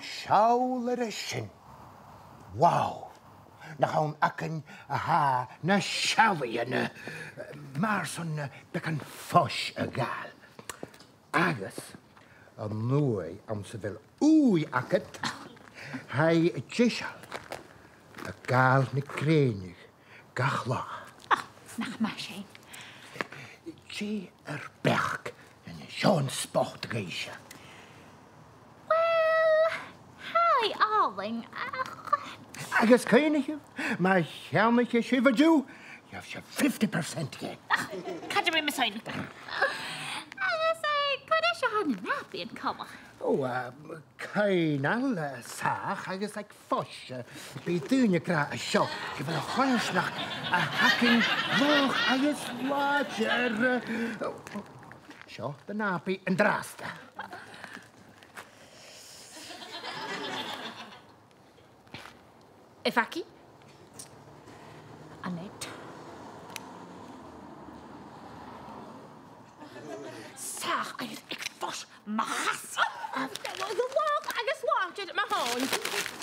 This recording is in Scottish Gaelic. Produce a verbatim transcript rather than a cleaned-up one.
Seall air sin. Wow! Nach ann againn a tha na seallaidhean, mar sin, beagan fois a ghabhail. Agus an uair anns a bheil ùidh agad, tha i deiseil a' gabhail na grèine gach latha. Ah, nach math sin. Dè ur beachd an seo an spot dhuibhse? Well, tha i àlainn, ach... Agus cuimhnichibh, ma cheannaich sibh an-diugh, gheibh sibh fifty percent dheth. Ach, càit a bheil mi a' seinn? Agus, eh, cò ris a tha na nàbaidhean coma? Ò, eh, coibhneil, eh, sàmhach agus aig fois, eh, bidh daoine ag ràdh an seo gu bheil a' choimhearsnachd a' tighinn luath agus làidir, eh, seo do nàbaidh an-dràsta. A Mhagaidh? Annette. Sàmhach agus aig fois, ma-thà. Luath agus làidir, ma-thà.